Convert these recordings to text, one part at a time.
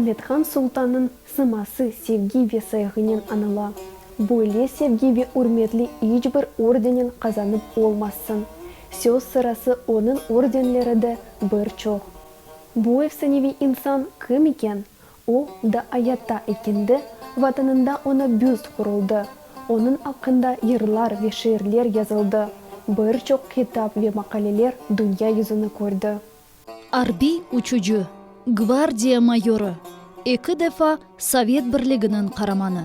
Amethan Sultannıñ sıması sevgi ve sayğınen añıla. Böyle sevgi ve ürmetli iç bir ordenen qazanıp olmazsıñ. Söz sırası onıñ ordenleri de bir çoq. Bu efsaneviy insan kim eken? O, da ayatta ekende, Vatanında oña büst quruldı, onıñ aqqında yırlar ve şiirler yazıldı, bir çoq kitap ve maqaleler dünya yüzüni kördi. Arbiy uçucı, gvardiya mayorı, eki defa Sovet Birliginiñ Qaramanı.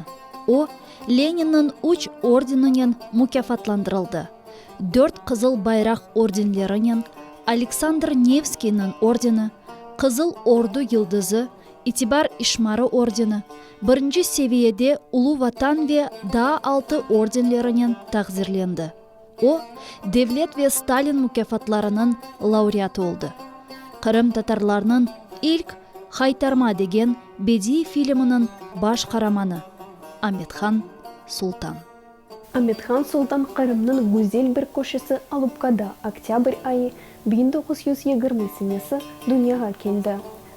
O, Leninniñ üç ordeninen mukâfatlandırıldı, dört Qızıl Bayraq ordenlerinen, Aleksandr Nevskiyniñ ordeni, Qızıl Ordu Yıldızı, İtibar İşmarı ordeni, birinci seviyede Ulu Vatan ve daa altı ordenlerinen taqdirlendi. O, devlet ve Stalin mukâfatlarınıñ laureatı oldı. Qırımtatarlarnıñ ilk Haytarma degen bediiy filminiñ baş qaramanı, Amethan Sultan. Amethan Sultan Qırımnıñ güzel bir köşesi Alupkada oktâbr ayı 1920 senesi dünyağa keldi.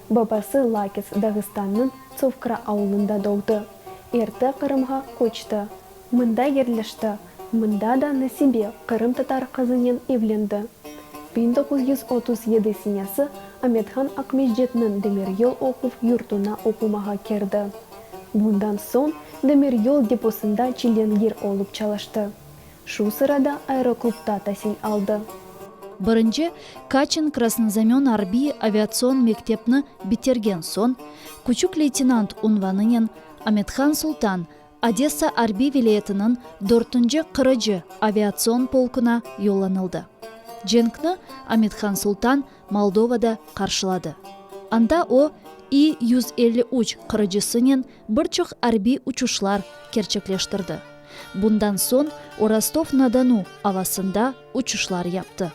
Babası Lakis Dağıstannıñ Tsovkra avulında doğdı. Erte Qırımğa köçti. Mında yerleşti. Mında da Nasibe qırımtatar qızınen evlendi. 1937 senesi Amethan Aqmescitniñ demiryol oquv yurtuna oqumağa kirdi. Bundan soñ demiryol deposında çilengir olıp çalıştı. Şu sırada aeroklubta tasil aldı. Birinci Kaçin-Krasnozamön arbiy aviatsion mektepni bitergen soñ, küçük leytenant unvanınen Amethan Sultan Odessa arbiy vilâyetiniñ dörtünci qırıcı aviatsion polkuna yollanıldı. Cenkni Amethan Sultan Moldovada qarşıladı. Anda o, İ 153 qırıcısınen bir çoq arbiy uçuşlar kerçekleştirdi. Bundan soñ o Rostov-na-Donu avasında uçuşlar yaptı.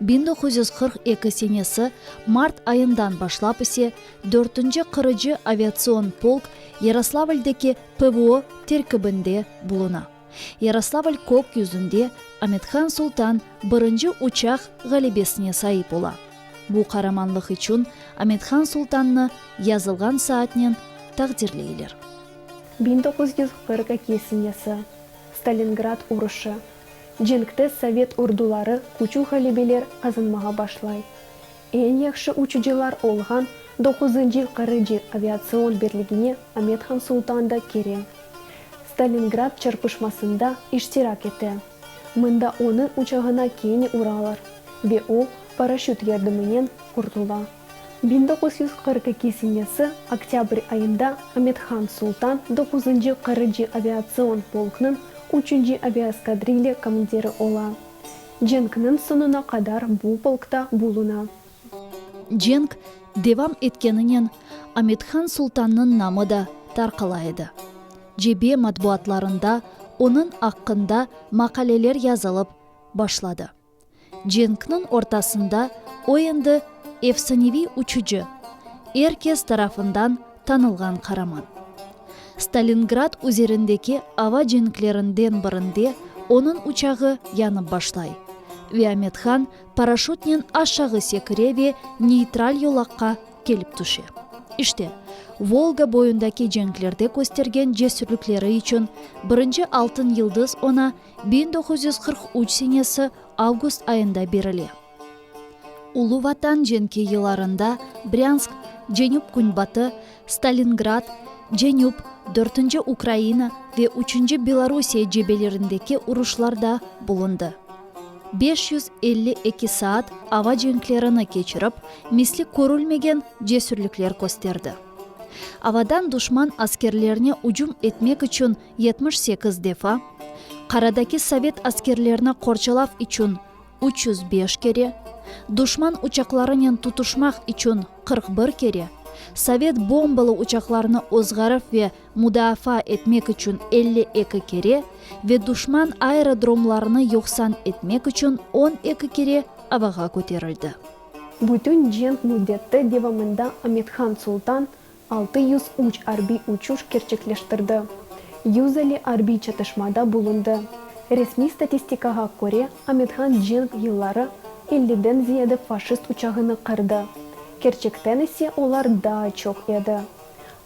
1942 senesi mart ayından başlap ise dörtünci qırıcı aviatsion polk Yaroslavldeki PVO terkibinde buluna. Yaroslavl kök yüzünde Amethan Sultan birinci uçaq ğalebesine saip ola. Bu qaramanlıq içün Amethan Sultannı yazılğan saatnen taqdirleyler. 1942 senesi. Stalingrad uruşı. Cenkte sovet orduları küçük ğalebeler qazanmağa başlay. Eñ yahşı uçucılar olğan doquzıncı qırıcı aviatsion birligine Amethan Sultan da kire. Stalingrad çarpışmasında iştirak ete. Mında onıñ uçağına kene uralar ve o, paraşüt yardımınen qurtula. 1942 senesi oktâbr ayında Amethan Sultan doquzıncı qırıcı aviatsion polknıñ üçünci aviaeskadrilya komandiri ola. Cenkniñ soñuna qadar bu polkta buluna. Cenk devam etkeninen Amethan Sultannıñ namı da tarqala edi. Cebe matbuatlarında onıñ aqqında maqaleler yazılıp başladı. Cenkniñ ortasında o endi efsaneviy uçucı, er kes tarafından tanılğan qaraman. Stalingrad üzerindeki ava cenklerinden birinde onıñ uçağı yanıp başlay ve Amethan paraşütnen aşağı sekire ve neytral yolaqqa kelip tüşe. İşte, Volga boyundaki cenklerde köstergen cesürlikleri içün birinci Altın Yıldız oña 1943 senesi avgust ayında berile. Ulu Vatan cenki yıllarında Brânsk, cenüp-künbatı, Stalingrad, cenüp, dörtünci Ukraina ve üçünci Belorusiye cebelerindeki uruşlarda bulundı. 552 saat ava cenklerini keçirip, misli körülmegen cesürlikler kösterdi. Avadan duşman askerlerine ücüm etmek içün 78 defa, qaradaki sovet askerlerini qorçalav içün 305 kere, duşman uçaqlarınen tutuşmaq içün 41 kere, sovet bombalı uçaqlarını ozğarıv ve mudafaa etmek içün 52 kere ve duşman aerodromlarını yoqsan etmek içün 12 kere avağa köterildi. Bütün cenk müddeti devamında Amethan Sultan 603 arbiy uçuş kerçekleştirdi, 150 arbiy çatışmada bulundı. Resmiy statistikağa köre, Amethan cenk yılları elliden ziyade faşist uçağını qırdı. Kerçekten ise olar daa çoq edi.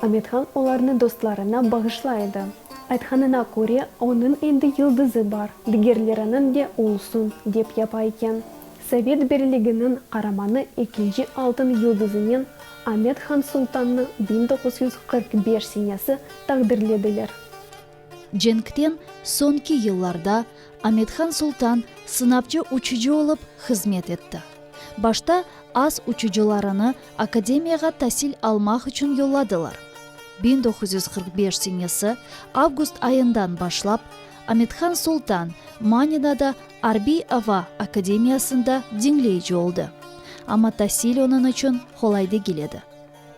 Amethan olarnı dostlarına bağışlay edi. Aytqanına köre, onıñ endi yıldızı bar, digerleriniñ de olsun, dep yapa eken. Sovet Birliginiñ Qaramanı ekinci Altın Yıldızınen Amet Han Sultannı 1945 senesi taqdirlediler. Cenkten soñki yıllarda Amet Han Sultan sınavcı uçucı olıp hızmet etti. Başta as uçucılarını akademiyağa tasil almaq içün yolladılar. 1945 senesi avgust ayından başlap Amet Han Sultan Maninada Arbiy ava akademiyasında diñleyici oldı. Amma tasil onıñ içün qolay degil edi.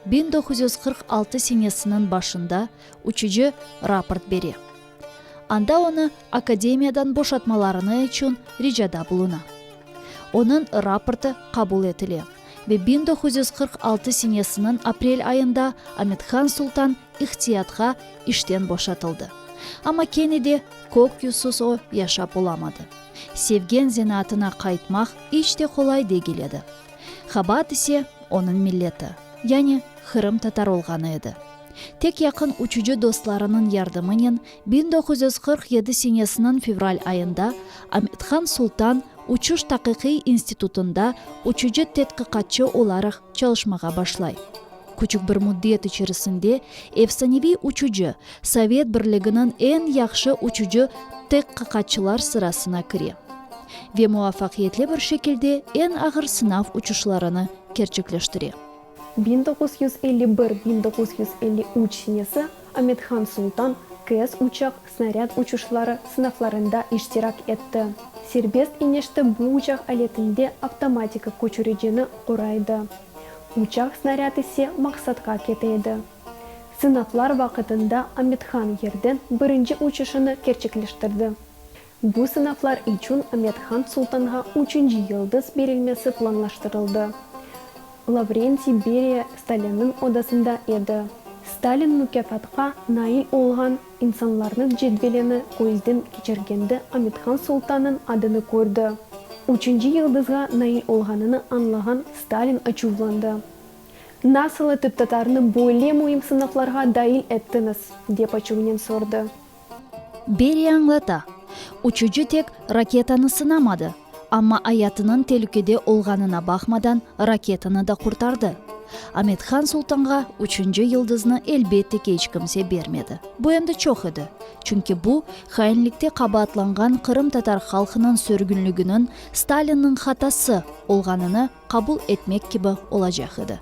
1946 senesiniñ başında uçucı raport bere. Anda onı akademiyadan boşatmalarını içün ricada buluna. Onıñ raportı qabul etile ve 1946 senesiniñ aprel ayında Amet-Han Sultan ihtiyatqa işten boşatıldı. Amma kene de kök yüzsüz o yaşap olamadı. Sevgen zenaatına qaytmaq iç de qolay degil edi. Qabaat ise onıñ milleti, yani qırımtatar olğanı edi. Tek yaqın uçucı dostlarınıñ yardımınen 1947 senesiniñ fevral ayında Amethan Sultan uçuş taqiqiy institutında uçucı-tedqiqatçı olaraq çalışmağa başlay. Küçük bir müddet içerisinde efsaneviy uçucı Sovet Birliginiñ eñ yahşı uçucı-tedqiqatçılar sırasına kire ve muvafaqiyetli bir şekilde eñ ağır sınav uçuşlarını kerçekleştire. 1951, 1953 senesi Amethan Sultan KS uçaq snarâd uçuşları sınavlarında iştirak etti. Serbest inişte bu uçaq aletinde avtomatika köçüricini qura edi. Uçaq snarâd ise maqsatqa kete edi. Sınavlar vaqıtında Amethan yerden birinci uçuşını kerçekleştirdi. Bu sınavlar içün Amethan Sultanğa üçünci yıldız berilmesi planlaştırıldı. Lavrentiy Beriya Stalinniñ odasında edi. Stalin mukâfatqa nail olğan insanlarnıñ cedvelini közden keçirgende Amethan Sultannıñ adını kördi. Üçünci yıldızğa nail olğanını añlağan Stalin açuvlandı. Nasıl etip tatarnı böyle müim sınavlarğa dail ettiñiz? dep açuvnen sordı. Beriya añlata, uçucı tek raketanı sınamadı, amma ayatınıñ telükede olğanına baqmadan raketanı da qurtardı. Amet-Han Sultanğa üçünci yıldıznı elbette ki iç kimse bermedi. Bu endi çoq edi, çünki bu, hainlikte qabaatlanğan qırımtatar halqınıñ sürgünliginiñ Stalinniñ hatası olğanını qabul etmek kibi olacaq edi.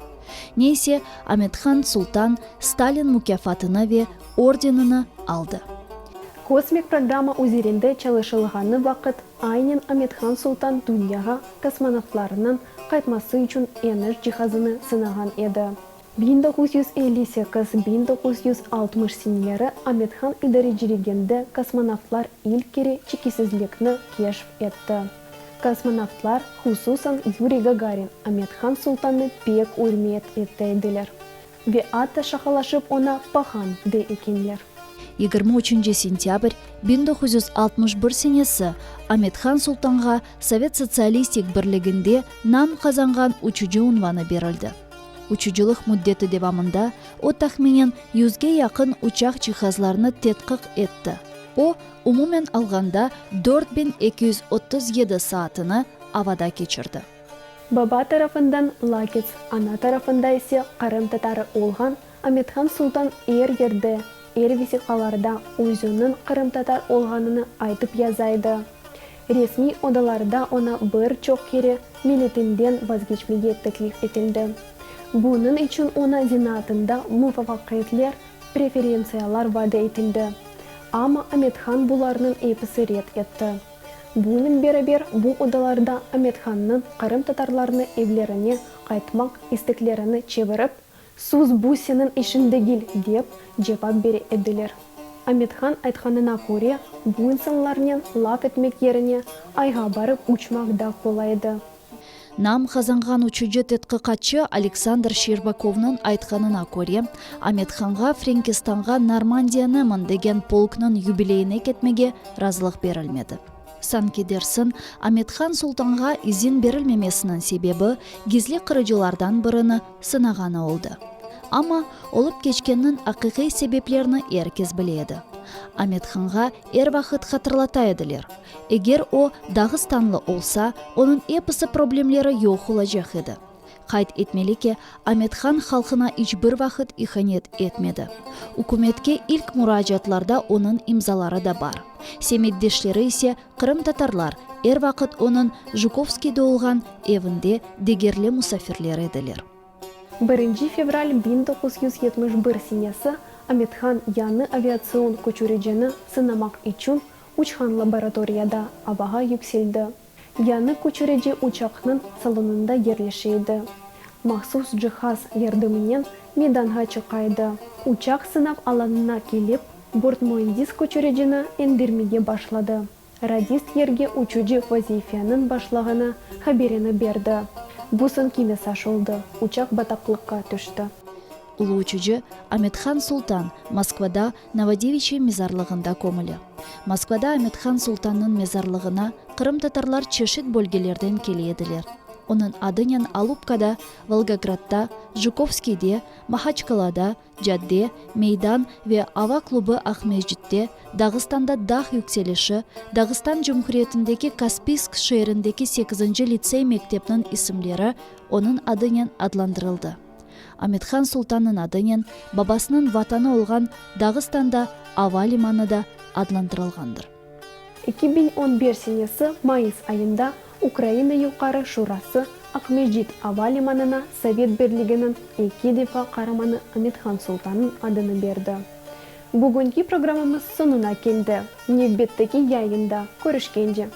Neyse, Amet-Han Sultan Stalin mukâfatını ve ordenini aldı. Kosmik programma üzerinde çalışılğanı vaqıt aynen Amet-Han Sultan dünyağa kosmonavtlarnıñ qaytması içün eniş cihazını sınağan edi. 1958, 1960 seneleri Amet-Han idareciliginde kosmonavtlar ilk kere çekisizlikni keşf etti. Kosmonavtlar, hususan Yuriy Gagarin, Amet-Han Sultannı pek ürmet ete ediler ve atta şaqalaşıp oña Pahan dey ekenler. 23 sentâbr 1961 senesi Amet-Han Sultanğa Sovet Sotsialistik Birliginde nam qazanğan uçucı unvanı berildi. Uçucılıq müddeti devamında o tahminen yüzge yaqın uçaq cihazlarını tedqiq etti. O, umumen alğanda, 4237 saatini avada keçirdi. Baba tarafından lakets, ana tarafında ise qırım tatarı olğan Amethan Sultan er yerde, er vesiqalarda özüniñ qırımtatar olğanını aytıp yaza edi. Resmiy odalarda oña bir çoq kere milletinden vazgeçmege teklif etildi. Bunıñ içün oña zenaatında muvafaqiyetler, preferentsiyalar vade etildi. Amma Amethan bularnıñ episi red etti. Bunen beraber bu odalarda Amethannıñ qırımtatarlarnı evlerine qaytmaq isteklerini çevirip, Sus, bu seniñ işiñ degil, dep cevap bere ediler. Amethan aytqanına köre, bu insanlarnen laf etmek yerine Ayğa barıp uçmaq da qolay edi. Nam qazanğan uçucı-tedqiqatçı Aleksandr Şerbakovnıñ aytqanına köre, Amethanğa Frenkistanğa Normandiya-Neman degen polknıñ yubileyine ketmege razılıq berilmedi. Sanki dersin, Amethan Sultanğa izin berilmemesiniñ sebebi gizli qırıcılardan birini sınağanı oldı. Amma olıp keçkenniñ aqiqiy sebeplerini er kes bile edi. Amethanğa er vaqıt hatırlata ediler, eger o dağıstanlı olsa, onıñ episi problemleri yoq olacaq edi. Qayd etmeli ki, Amethan halqına iç bir vaqıt ihanet etmedi. Ükümetke ilk muracaatlarda onıñ imzaları da bar. Semetdeşleri ise, qırımtatarlar, er vaqıt onıñ Jukovskiyde olğan evinde degerli musafirler ediler. Birinci fevral 1971 senesi Amethan yañı aviatsion köçüricini sınamaq içün uçqan laboratoriyada avağa yükseldi. Yañı köçürici uçaqnıñ salonında yerleşe edi. Mahsus cihaz yardımınen meydanğa çıqa edi. Uçaq sınav alanına kelip, bortmüendis köçüricini endirmege başladı. Radist yerge uçucı vazifeniñ başlağanı haberini berdi. Bu soñki mesaj oldı, uçaq bataqlıqqa tüşti. Ulu uçucı Amethan Sultan Moskvada Novodeviçye mezarlığında kömüli. Moskvada Amethan Sultannıñ mezarlığına qırımtatarlar çeşit bölgelerden kele ediler. Onıñ adınen Alupkada, Volgogradda, Jukovskiyde, Mahaçkalada cadde, meydan ve ava klubı Aqmescitte, Dağıstanda dağ yükselişi, Dağıstan Cumhuriyetindeki Kaspiysk şeerindeki sekizinci litsey mektepniñ isimleri onıñ adınen adlandırıldı. Amethan Sultannıñ adınen babasınıñ vatanı olğan Dağıstanda ava limanı da adlandırılğandır. 2011 senesi mayıs ayında Ukraina Yuqarı Şurası Aqmescit ava limanına Sovet Birliginiñ eki defa Qaramanı Amethan Sultannıñ adını berdi. Bugünki programmamız soñuna keldi. Nevbetteki yayında körüşkence!